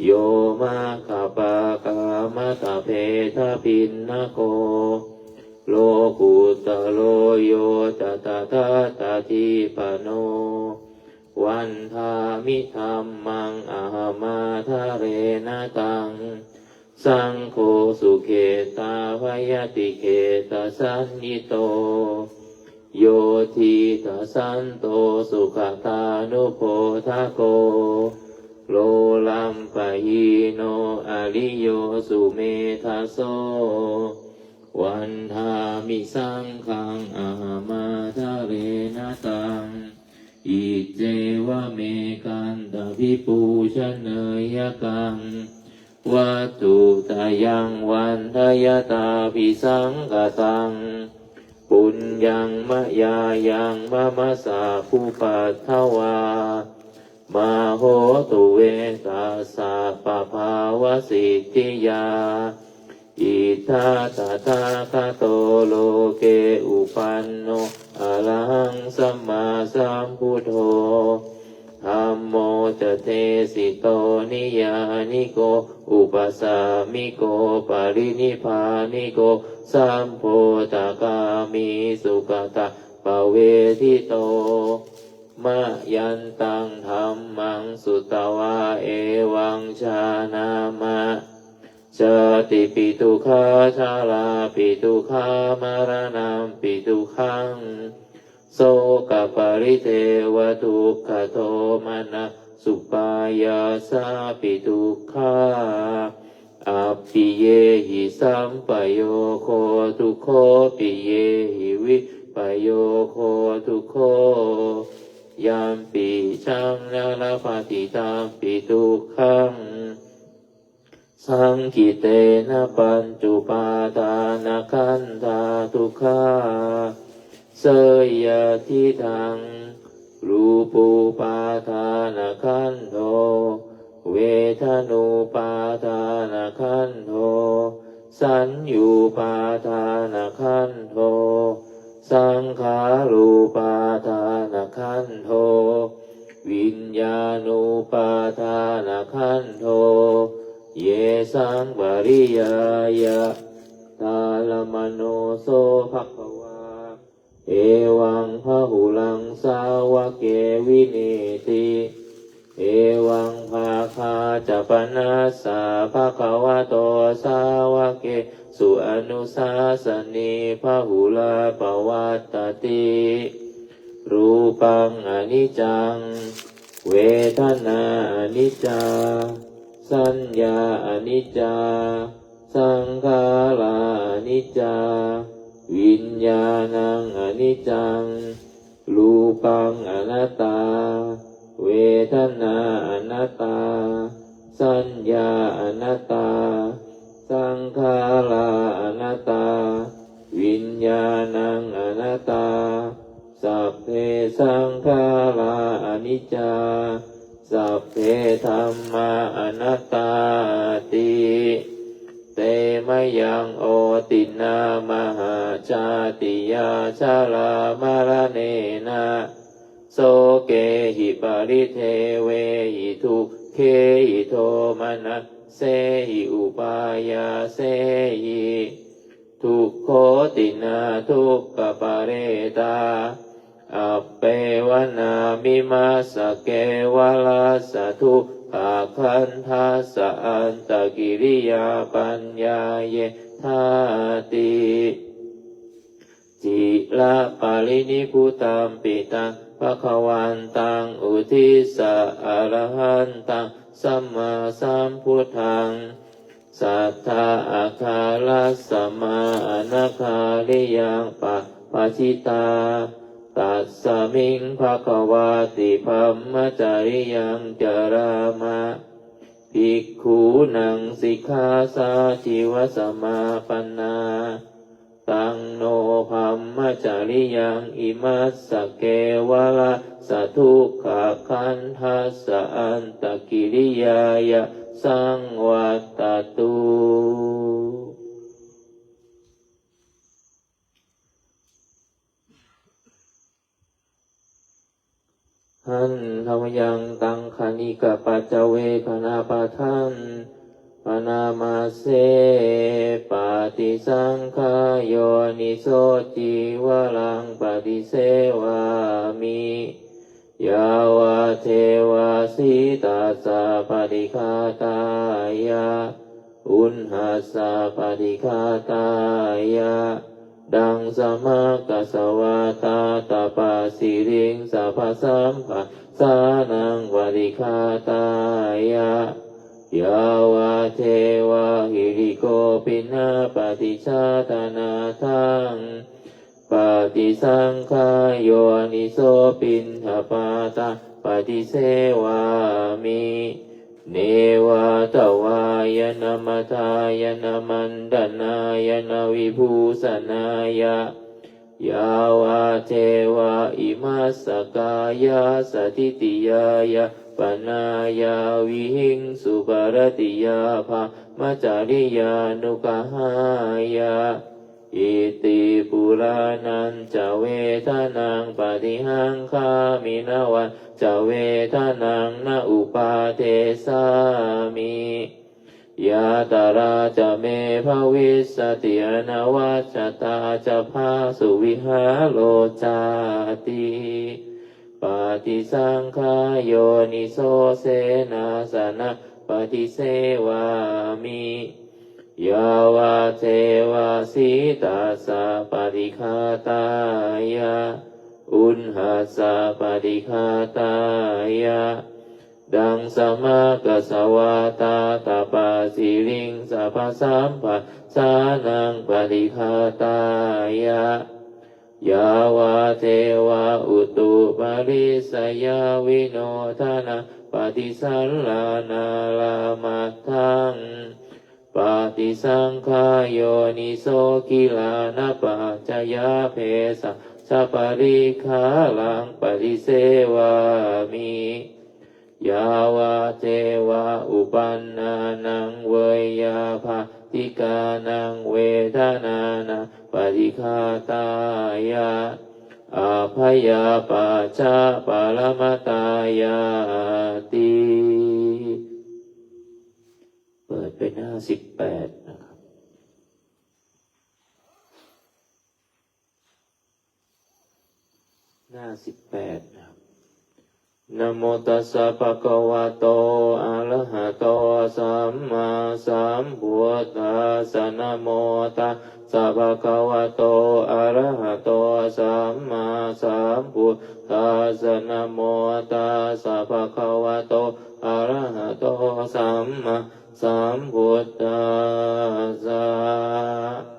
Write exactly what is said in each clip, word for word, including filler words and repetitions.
yo maggapākamataphedabhinnako lokuttaro, yo ca tatthatthaṭṭhāpadīpajo, vandāmi dhammaṃ ahamadārena taṃ. Saṅgho sukhetabayati khetasañhito, yo diṭṭhasanto sugatānubodhako, lolamphahīno ariyo sumedhaso, vandāmi saṅghaṃ ahamadārena taṃ. Iccevamekaṃ abhipūjaneyakaṃ vatthuttayaṃ vandayatābhisaṅkhataṃ, puññaṃ mayā yaṃ mama sabbupaddavā, mā hontu ve tassa pabhāvasiddhiyā. Idha tathāgato loke uppanno arahaṃ sammāsambuddho, dhammo ca desito niyyāniko upasamiko parinibbāniko sambodhagāmī sugatappavedito. Mayantaṃ dhammaṃ sutvā evaṃ jānāma, jātipi dukkhā jarāpi dukkhā maraṇampi dukkhaṃ, sokaparidevadukkhadomanassupāyāsāpi dukkhā, appiyehi sampayogo dukkho, piyehi vippayogo dukkho, yampicchaṃ na labhati tampi dukkhaṃ, saṅkhittena pañcupādānakkhandhā dukkhā. Seyyathīdaṃ: rūpūpādānakkhandho, vedanūpādānakkhandho, saññūpādānakkhandho, saṅkhārūpādānakkhandho, viññāṇūpādānakkhandho. Yesaṃ pariyāya dāramāno so bhagavā evaṃ bahulaṃ sāvake vineeti. Evaṃ bhāgā ca panassa bhagavato sāvakesu anusāsanī bahulā pavattati. Rūpaṃ aniccaṃ, vedanā aniccā, saññā aniccā, saṅkhārā aniccā, viññāṇaṃ aniccaṃ. Rūpaṃ anattā, vedanā anattā, saññā anattā, saṅkhārā anattā, viññāṇaṃ anattā. Sabbe saṅkhārā aniccā, sabbe dhammā anattāti. Te mayaṃ otiṇṇā mahājātiyā jalāmaraṇena sokehi paridevehi dukkhehi domanassehi upāyāsehi dukkhotiṇṇā dukkhaparetā appeva nāmimassa kevalassa dukkhakhandhassa antakiriyā paññāyethāti. Ciraparinibbutampi taṃ bhagavantaṃ uddissa arahantaṃ sammāsambuddhaṃ satthāgarakkhamaṇakāriyaṃ pabbajitā. Tasmiṃ bhagavati brahmacariyaṃ carāma bhikkhūnaṃ sikkhāsājīvasamāpannā. Taṃ no brahmacariyaṃ imassa kevalassa dukkhakhandhassa antakiriyāya saṃvattatu. Handa mayaṃ taṃ khaṇikapaccavekkhaṇapāṭhaṃ bhaṇāma se. Paṭisaṅkhā yoniso cīvaraṃ paṭisevāmi, yāvadeva sītassa paṭighātāya, uṇhassa paṭighātāya, daṃsamakasavātātapasiriṃ sabbasampassānaṃ paṭighātāya, yāvadeva hirikopinapaṭicchādanatthaṃ. Paṭisaṅkhā yoniso piṇḍapātaṃ paṭisevāmi, neva davāya na madāya na maṇḍanāya na vibhūsanāya, yāvadeva imassa kāyassa ṭhitiyā yāpanāya vihiṃsuparatiyā brahmacariyānuggahāya. Iti purāṇañca vedanaṃ paṭihaṅkhāmi navañca vedanaṃ na uppādessāmi. Yātrā ca me bhavissati anavajjatā ca phāsuvihāro cāti. Paṭisaṅkhā yoniso senāsanaṃ paṭisevāmi, yāvadeva sītassa paṭighātāya, uṇhassa paṭighātāya, daṃsamakasavātātapasiriṃsapasampassānaṃ paṭighātāya, yāvadeva utuparissayavinodanapaṭisallānārāmatthaṃ. Paṭisaṅkhā yoniso gilānapaccayabhesajjaparikkhāraṃ paṭisevāmi, yāvadeva uppannānaṃ veyyābādhikānaṃ vedanānaṃ paṭighātāya, abyāpajjhaparamatāyāti. เปิดเป็นหน้าสิบแปดนะครับ หน้าสิบแปดนะครับ Namo tassa bhagavato arahato sammāsambuddhassa. Namo tassa bhagavato arahato sammāsambuddhassa. Namo tassa bhagavato arahato sammāsambuddhassa.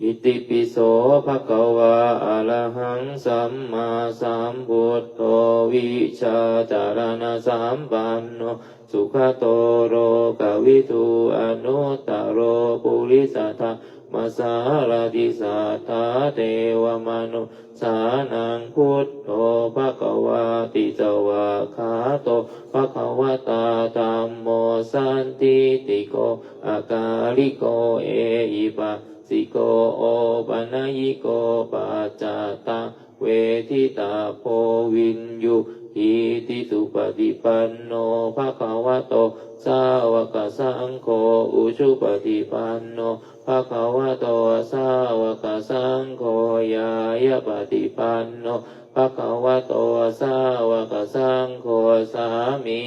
Itipi so bhagavā arahaṃ sammāsambuddho vijjācaraṇasampanno sugato lokavidū anuttaro purisadammasārathi satthā devamanussānaṃ buddho bhagavāti. Svākkhāto bhagavatā dhammo sandiṭṭhiko akāliko ehipassiko opanayiko paccattaṃ veditabbo viññūhīti. Supaṭipanno bhagavato sāvakasaṅgho, ujupaṭipanno bhagavato sāvakasaṅgho, ñāyapaṭipanno bhagavato sāvakasaṅgho, sāmī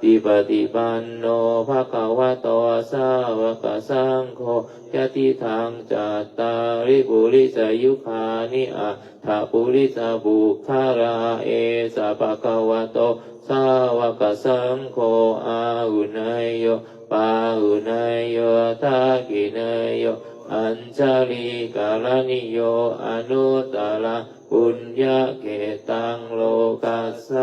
tipaṭipanno bhagavato sāvakasaṅgho, yadidaṃ cattāri purisayugāni aṭṭha purisapuggalā, esa bhagavato sāvakasaṅgho, āhuneyyo pāhuneyyo dakkhiṇeyyo añjalikaraṇīyo anuttaraṃ puññakkhettaṃ lokassāti.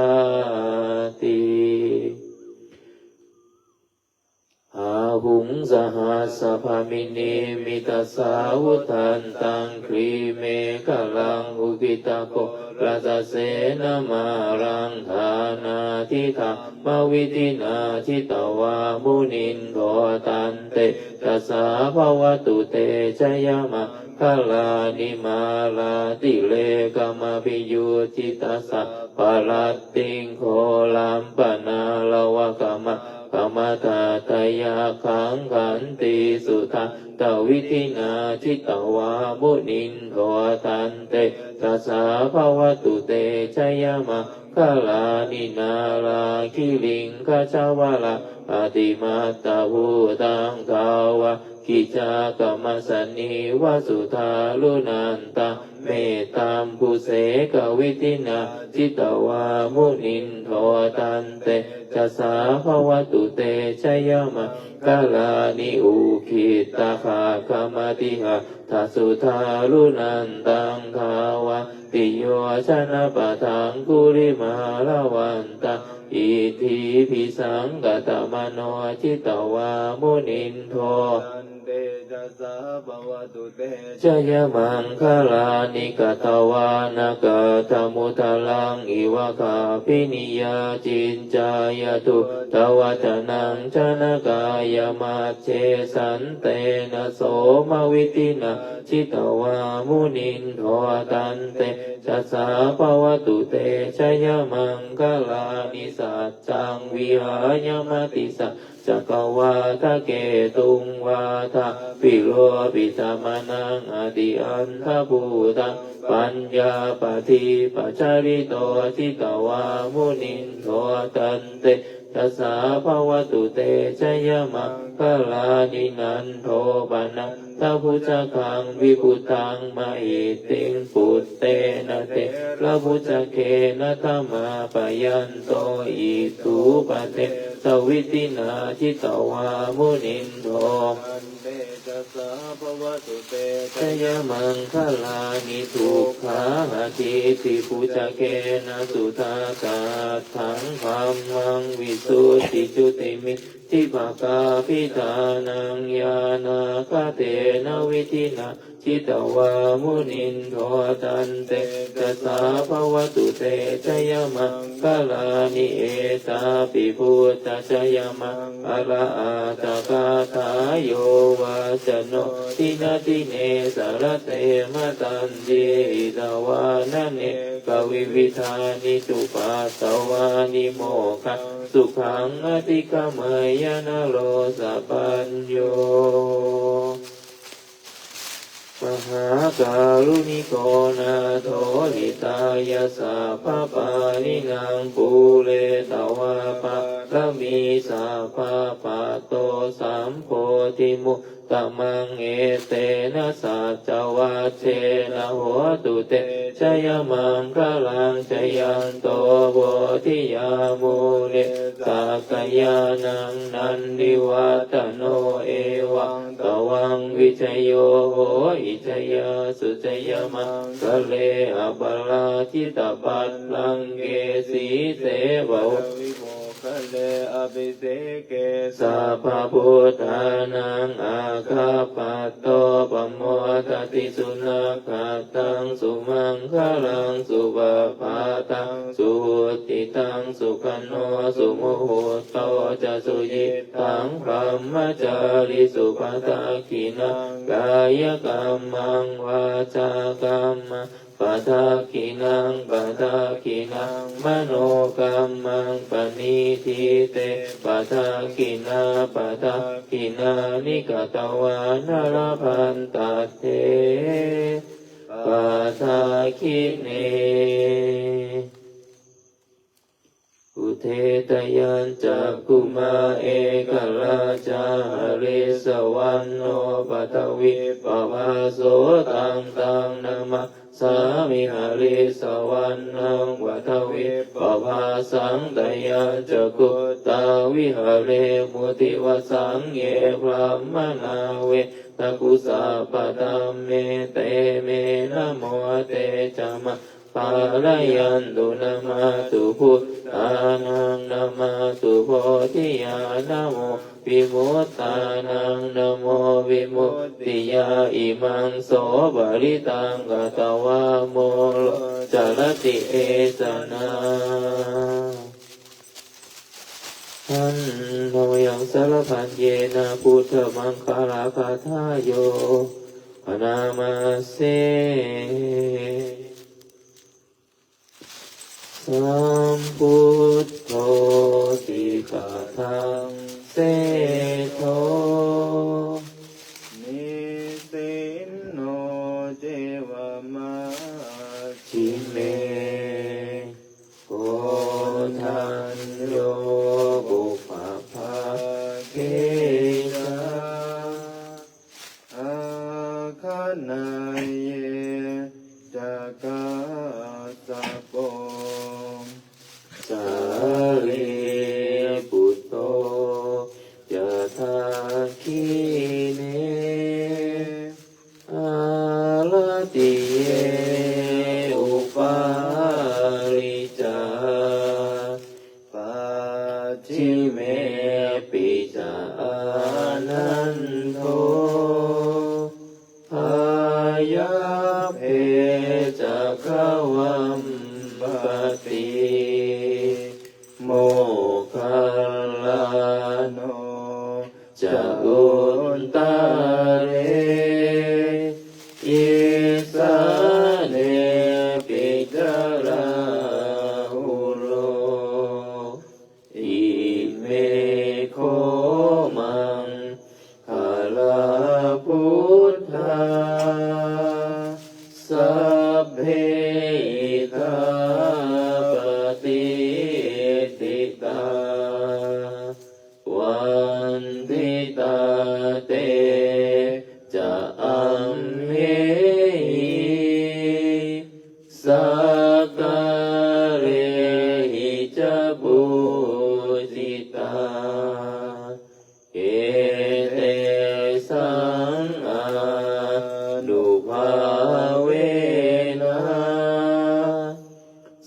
Bāhuṃ sahassapaññimitasavutthantaṃ, girimekhalaṃ uditaghorasasenamāraṃ, dānādidhammavidhinā jitavā munindo, tantejasā bhavatu te jayamaṅ maṅgalāni. Mārātirekamabhiyujjhitasabbarattiṃ ghorampanāḷavakamakkhamathaddhayakkhaṃ khantīsudantavidhinā jitavā munindo tantejasā bhavatu te jayamaṅ galāni. Nāḷāgiriṃ gajavaraṃ atimattabhūtaṃ dāvaggicakkamasanīva sudāruṇantaṃ mettambusekavidhinā jitavā munindo tantejasā bhavatu te jayamaṅ galāni. Ukkhittakhaggamatihatthasudāruṇantaṃ dhāvantiyojanapathaṅgulimālavantaṃ iddhībhisaṅkhatamano jitavā munindo tantejasā bhavatu te jayamaṅgalāni. Katvāna kaṭṭhamudaraṃ iva gabbhinīyā ciñcāya duṭṭhavacanaṃ janakāyamajjhe santena somavidhinā jitavā munindo tantejasā bhavatu te jayamaṅgalāni. Saccaṃ vihāya matisac cakavādaketuṃ vādābhiropitamanaṃ atiandhabhūtaṃ paññāpadīpajalito jitavā munindo tantejasā bhavatu te jayamaṅgalāni. Nandopanandabhujagaṃ vibudhaṃ mahiddhiṃ puttena therabhujagena damāpayanto iddhūpadesavidhinā jitavā munindo tantejasā bhavatu te jayamaṅgalāni. Duggāhadiṭṭhibhujagena sudaṭṭhahatthaṃ brahmaṃ visuddhijutimiddhibakābhidhānaṃ ñāṇāgadena vidhinā jitavā munindo tantejasā bhavatu te jayamaṅgalāni. Etāpi buddhajayamaṅgalaaṭṭhagāthā yo vācano dinadine sarate matandī hitvānanekavividhāni cupaddavāni mokkhaṃ sukhaṃ adhigameyya naro sapañño. Mahākāruṇiko nātho hitāya sabbapāṇinaṃ pūretvā pāramī sabbā patto sambodhimuttamaṃ etena saccavajjena hotu te jayamaṅgalaṃ. Jayanto bodhiyā mūle sakyānaṃ nandivaḍḍhano evaṃ tvaṃ vijayo hohi jayassu jayamaṅgale aparājitapallaṅke sīse pabbavimogghane abhiseke sabbabuddhānaṃ aggappatto pamodati. Sunakkhattaṃ sumaṅgalaṃ supabhātaṃ suhuṭṭhitaṃ sukhaṇo sumuhutto ca suyiṭṭhaṃ brahmacārisu. Padakkhiṇaṃ kāyakammaṃ vācākammaṃ padakkhiṇaṃ padakkhiṇaṃ manokammaṃ paṇidhī te padakkhiṇā padakkhiṇāni katvāna labhantatthe padakkhiṇe. Udetayañcakkhumā ekarājā harissavaṇṇo paṭhavippabhāso taṃ taṃ namassāmi harissavaṇṇaṃ paṭhavippabhāsaṃ. Tayajja guttā viharemu divasaṃ ye brāhmaṇā vedagu sabbadhamme te me namo te ca maṃ pālayantu. Namatthu buddhānaṃ namatthu bodhiyā namo vimuttānaṃ namo vimuttiyā. Imaṃ so parittaṃ katvā moro carati esanā. Handa mayaṃ sarabhaññena buddhamaṅgalagāthāyo. bhaṇāma se. Sambuddhoti tathā seṭṭho, nisinno ceva majjhime, koṇḍañño pubbabhāge ca, āgaṇeyye ca kassapo, sārīputto ca dakkhiṇe, haratiye upāli ca, pacchimepi ca ānando, byāpye ca gavampati, moggallāno ca uttare, isānepi ca rāhulo. Ime kho maṅgalā buddhā, sabbe idha patiṭṭhitā, vanditā te ca amhehi, sakkārehi ca pūjitā, etesaṃ ānubhāvena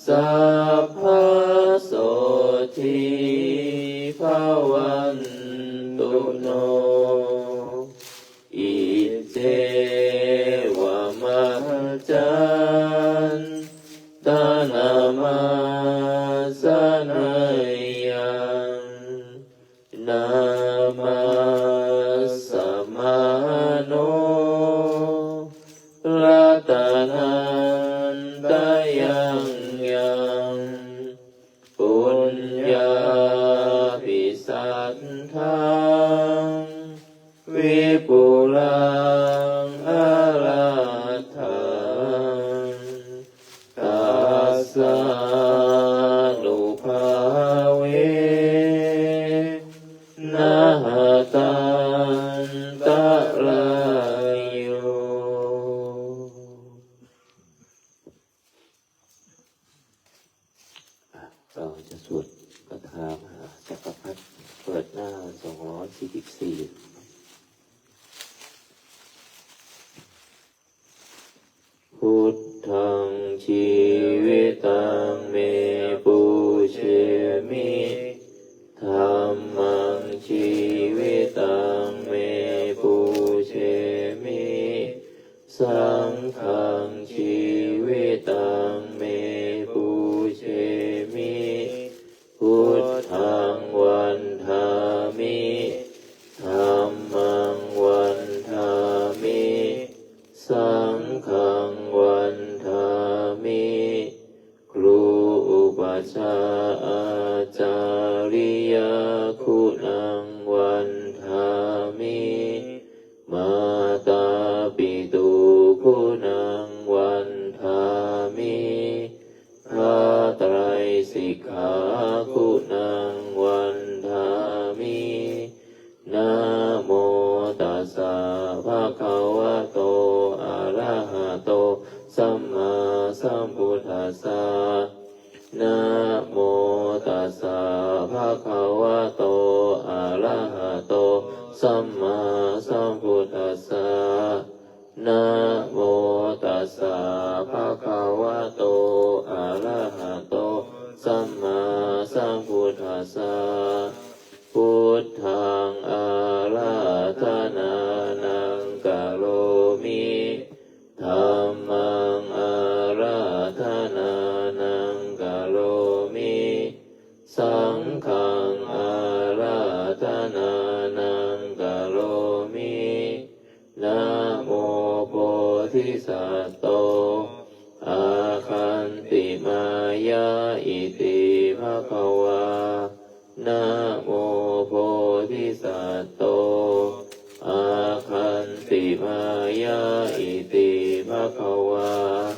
sabbasotthī bhavantu no. Iccevamantānamassaneyyaṃ, namassamāno ratanattayaṃ yaṃ, puññābhisandaṃ vipulaṃ alatthaṃ, tassānubhāvena hattānubbhāvayena, na taṃ taṃ rāyo. เราจะสวดคาถามหาจักรพรรดิ เปิดหน้า สองร้อยสี่สิบสี่ Buddhaṃ jīvitaṃ me pūjemi, dhammaṃ jīvitaṃ me pūjemi, saṅghaṃ jīvitaṃ me pūjemi. Buddhaṃ vandāmi, dhammaṃ vandāmi, saṅghaṃ vandāmi. ครูอุปัชฌาย์อาจาริยะ guṇaṃ vandāmi, mātāpituguṇaṃ vandāmi, พระไตรสิกขา guṇaṃ vandāmi. Namo tassa bhagavato arahato sammāsambuddhassa. Namo tassa bhagavato arahato sammāsambuddhassa. Namo tassa bhagavato arahato sammāsambuddhassa. Buddhaṃ ārādhanānaṃ karomi, dhammaṃ ārādhanānaṃ karomi, saṅghaṃ ārādhanānaṃ karomi. Namo bodhisatto āgantimāya iti bhagavā. Namo bodhisatto āgantimāya iti bhagavā.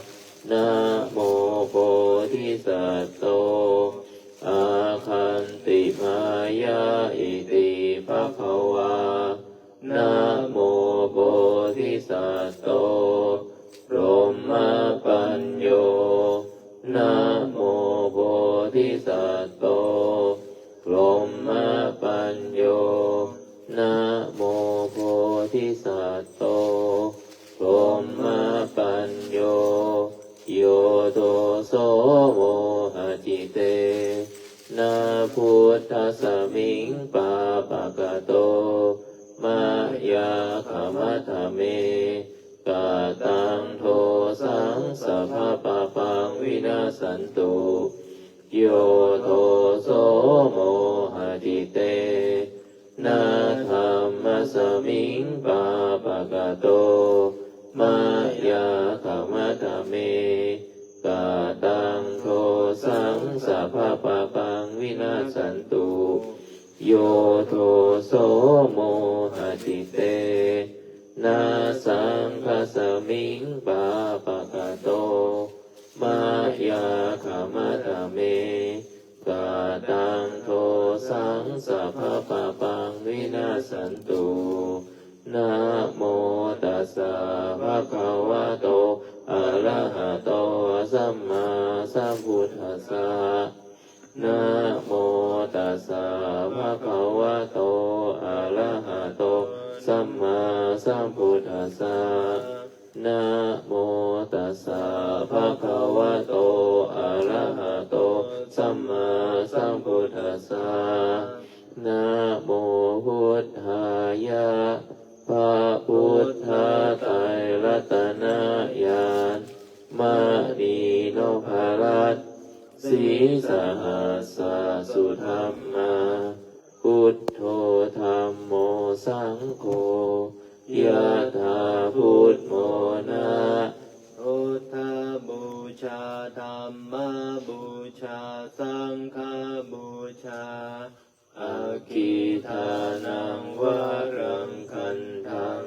Namo bodhisatto āgantimāya iti bhagavā. Namo bodhisatto brahmapañño. Namo bodhisatto brahmapañño. Namo bodhisatto brahmapañño. Yo doso mohacittena buddhasmiṃ pāpakato mayā khamatha me. Kataṃ dosaṃ sabbapāpaṃ vinassantu. Yo doso mohacittena dhammasmiṃ pāpakato mayā khamatha me. Kataṃ dosaṃ sabbapāpaṃ vinassantu. Yo doso mohacittena saṅghasmiṃ pāpakato mayā khamatha me. Kataṃ dosaṃ sabbapāpaṃ vinassantu. Namo tassa bhagavato arahato sammāsambuddhassa. Namo tassa bhagavato arahato sammāsambuddhassa. Namo tassa bhagavato arahato sammāsambuddhassa. Namo buddhāya. พระพุทธไตรรัตนญาณ มณีนพรัตน์ ศรีสหัสสะสุธรรมา Buddho dhammo saṅgho, yathā buddhamona. Buddhapūjā dhammapūjā saṅghapūjā, aggiṭṭhānaṃ varaṃ gandhaṃ,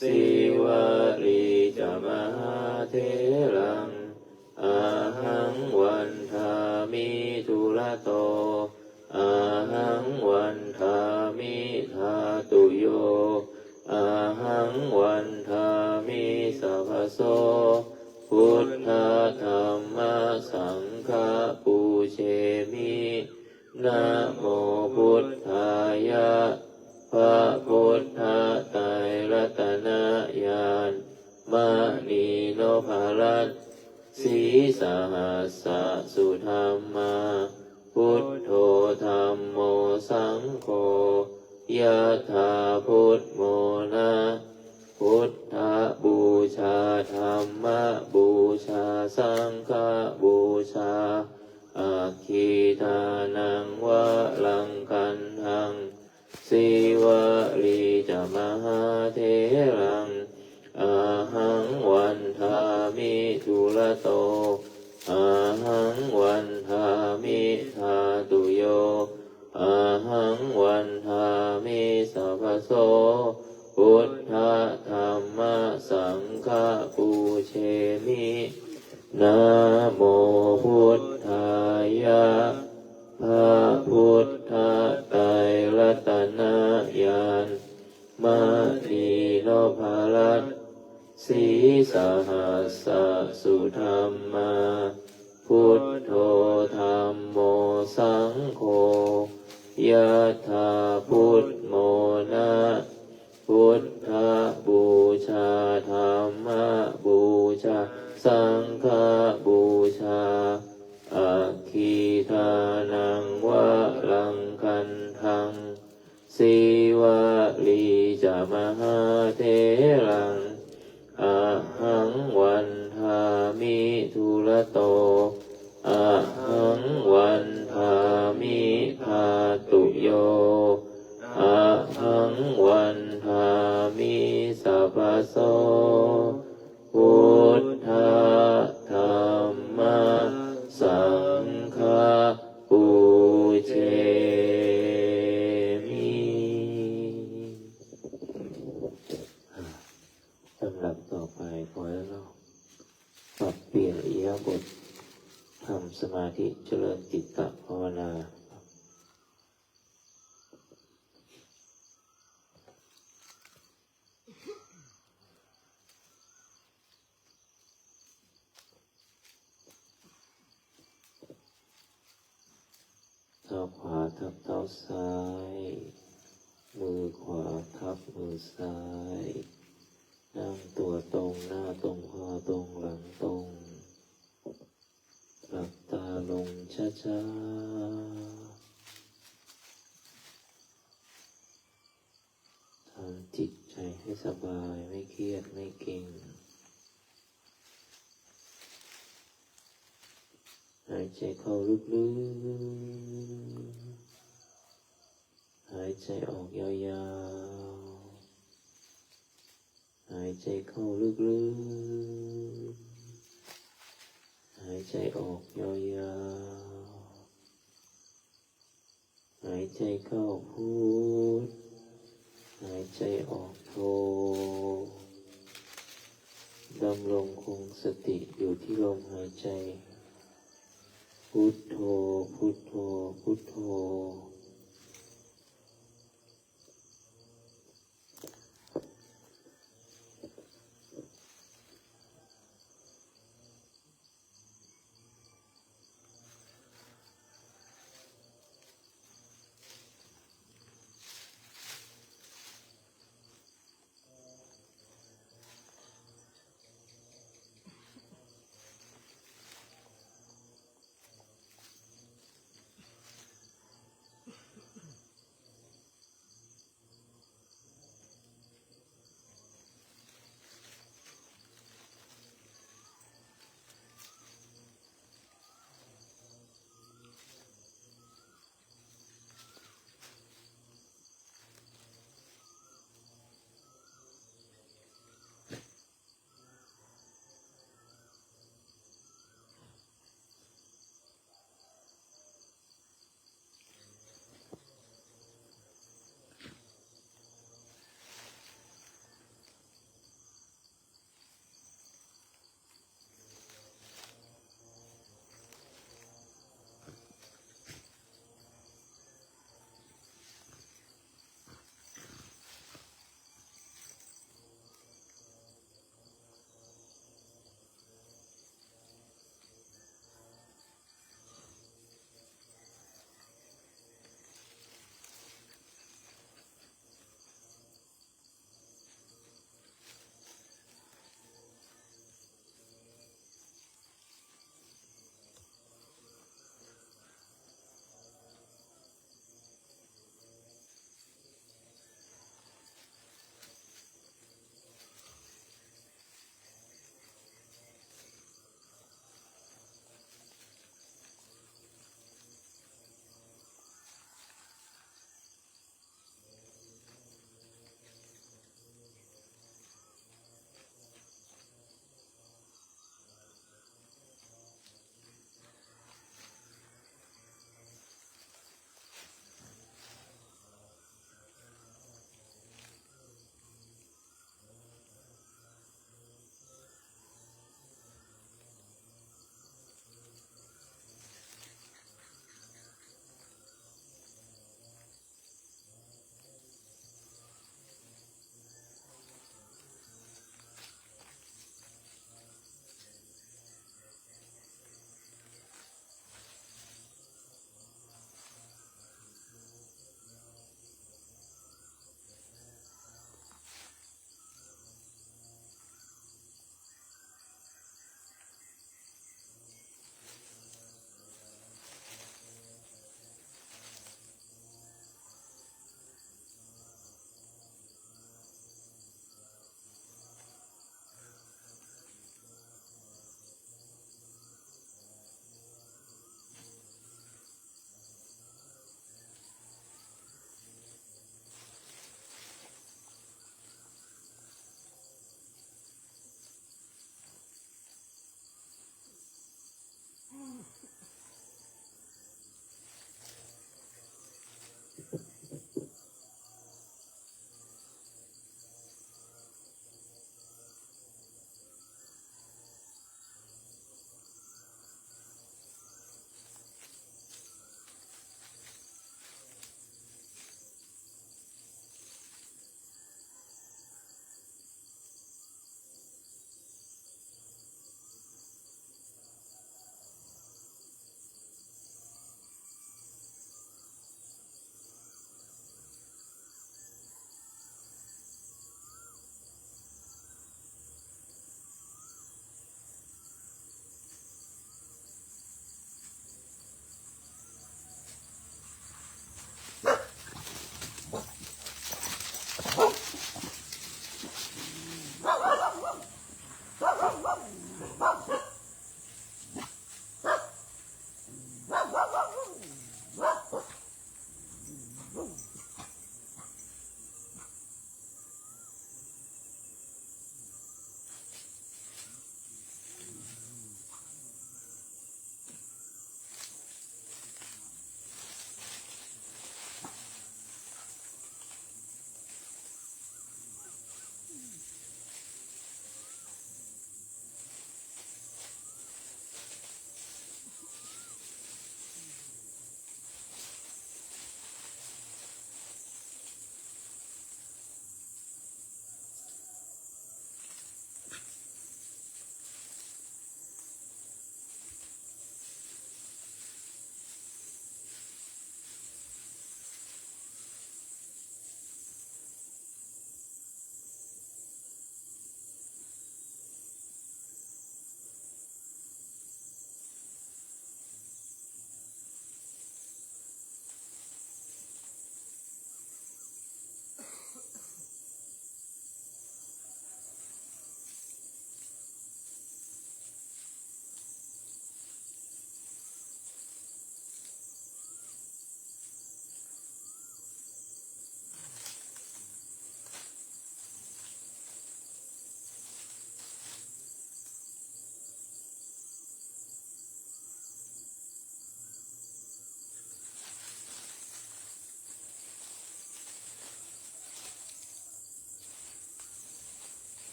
Sīvalī ca mahātheraṃ, ahaṃ vandāmi dūrato, ahaṃ vandāmi dhātuyo, ahaṃ vandāmi sabbaso. Buddha dhamma saṅgha pūjemi. Namo buddhāya. พระพุทธไตรรัตนญาณ มณีนพรัตน์ ศรีสหัสสะสุธรรมา Buddho dhammo saṅgho, yathā buddhamona. Buddhapūjā dhammapūjā saṅghapūjā, aggiṭṭhānaṃ varaṃ gandhaṃ, Sīvalī ca mahātheraṃ, ahaṃ vandāmi dūrato, ahaṃ vandāmi dhātuyo, ahaṃ vandāmi sabbaso. Buddha dhamma saṅgha pūjemi. Namo buddhāya. พระพุทธไตรรัตนญาณ มณีนพรัตน์ ศรีสหัสสะสุธรรมา Buddho dhammo saṅgho, yathā buddhamona. Buddhapūjā dhammapūjā saṅghapūjā, aggiṭṭhānaṃ varaṃ gandhaṃ, Sīvalī ca mahātheraṃ, ahaṃ vandāmi dūrato, ahaṃ vandāmi dhātuyo, ahaṃ vandāmi sabbaso. ทำสมาธิเจริญจิตตภาวนา เท้าขวาทับเท้าซ้าย มือขวาทับมือซ้าย นั่งตัวตรง หน้าตรง คอตรง หลังตรง หลับตาลงช้าๆ ทำจิตใจให้สบาย ไม่เครียด ไม่เกร็ง หายใจเข้าลึกๆ หายใจออกยาวๆ หายใจเข้าลึกๆ หายใจออกยาวๆ หายใจเข้าพุท หายใจออกโท ดำรงคงสติอยู่ที่ลมหายใจ พุทโธ พุทโธ พุทโธ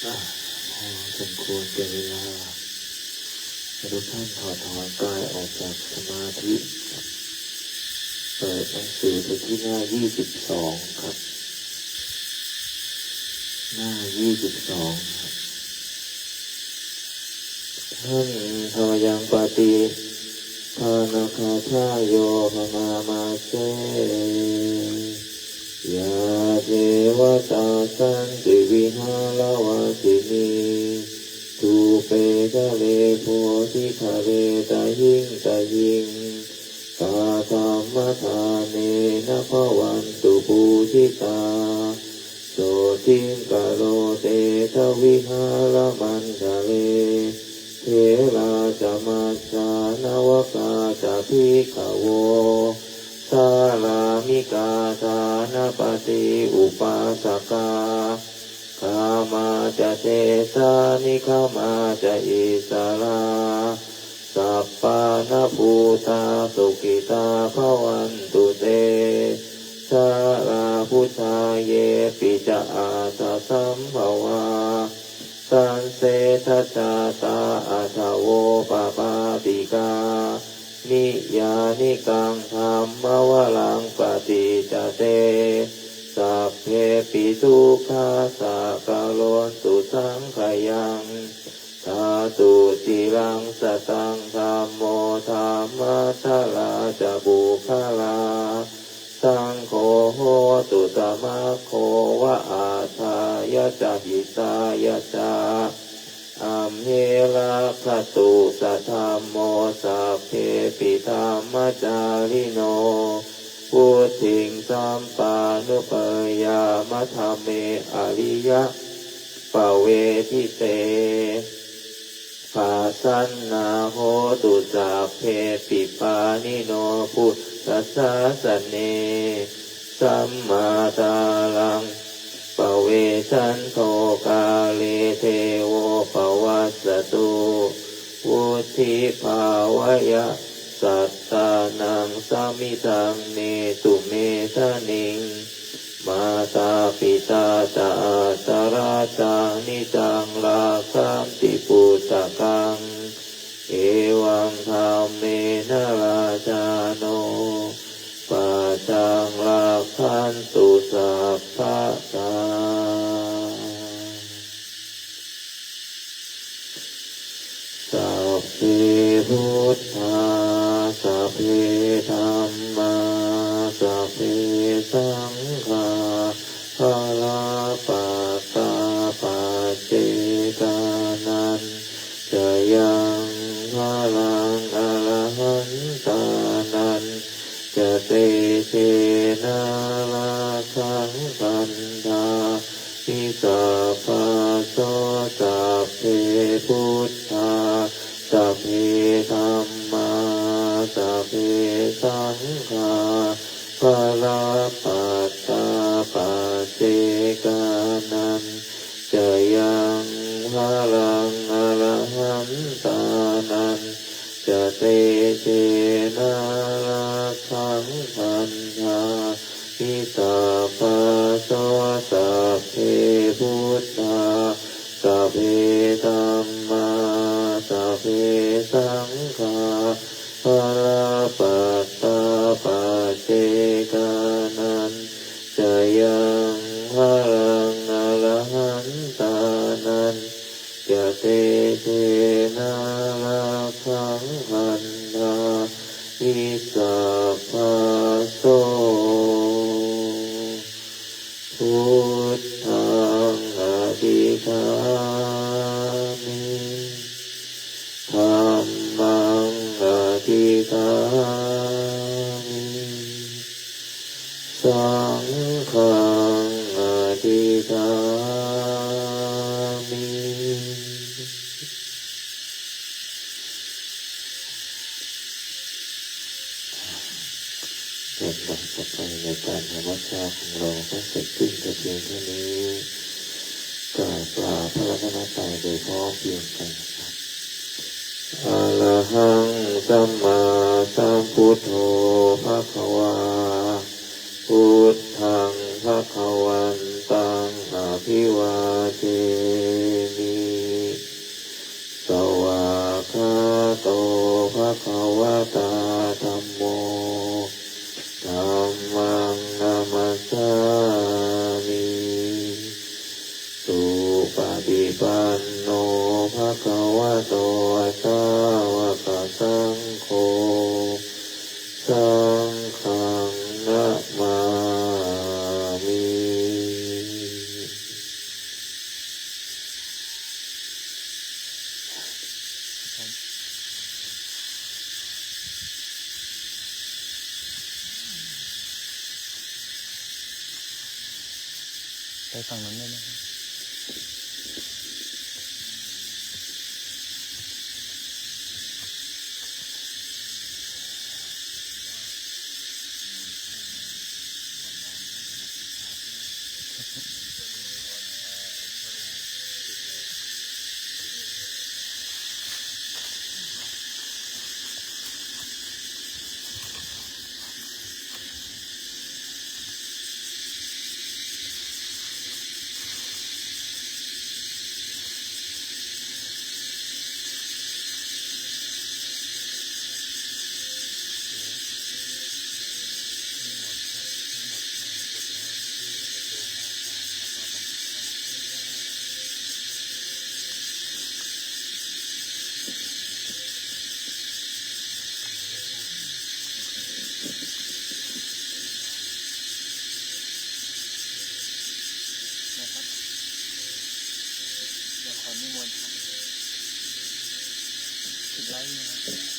อ่ะ พอสมควรแก่เวลา ให้ทุกท่านถอดถอนกายออกจากสมาธิ เปิดหนังสือไปที่หน้า ยี่สิบสอง ครับ หน้า ยี่สิบสอง ครับ Handa mayaṃ pattidānagāthāyo bhaṇāma se. Yā devatā santi vihāravāsinī, thūpe ghare bodhighare tahiṃ tahiṃ, tā dhammadānena bhavantu pūjitā. Sotthiṃ karontedha vihāramaṇḍale, therā ca majjhā navakā ca bhikkhavo, sārāmikā dānapatī upāsakā, gāmā ca desā nigamā ca issarā, sappāṇabhūtā sukhitā bhavantu te. Jalābujā yepi ca aṇḍasambhavā, saṃsedajātā athavopapātikā, niyyānikaṃ dhammavaraṃ paṭicca te, sabbepi dukkhassa karontu saṅkhayaṃ. Ṭhātu ciraṃ sataṃ dhammo, dhammaddharā ca puggalā, saṅgho hotu samaggo va, atthāya ca hitāya ca. Amhe rakkhatu saddhammo, sabbepi dhammacārino, vuḍḍhiṃ sampāpuṇeyyāma, dhamme ariyappavedite. Pasannā hontu sabbepi, pāṇino buddhasāsane. Sammadhāraṃ pavecchanto, kāle devo pavassatu. Vuḍḍhibhāvāya sattānaṃ, samiddhaṃ netu medaniṃ. Mātā pitā ca atrajaṃ, niccaṃ rakkhanti puttakaṃ. Evaṃ dhammena rājāno, pajaṃ rakkhantu sabbadā. Sabbe buddhā, sabbe dhammā, sabbe saṅghā, balappattā paccekānañca yaṃ balaṃ, arahantānañca tejena, rakkhaṃ bandhā mi sabbaso. Sabbe buddhā, sabbe dhammā, sabbe saṅghā, balappattā paccekānañca yaṃ balaṃ, arahantānañca tejena, rakkhaṃ bandhā mi sabbaso. Sabbe buddhā, sabbe dhammā, sabbe saṅghā, balappattā paccekānañca yaṃ balaṃ, arahantānañca tejena, rakkhaṃ bandhā mi sabbaso. Buddhaṃ adhiṭṭhāmi. Dhammaṃ adhiṭṭhāmi. Saṅghaṃ adhiṭṭhāmi. ลำดับต่อไปในการนมัสการของเราก็เสร็จสิ้นแต่เพียงเท่านี้ กราบลาพระรัตนตรัยโดยพร้อมเพรียงกันนะครับ Arahaṃ sammāsambuddho bhagavā, buddhaṃ bhagavantaṃ abhivādemi. namāmi. ไปฝั่งนั้นได้ไหมครับ นะครับ เดี๋ยวขอนิมนต์ครับ สิบไร่นะครับ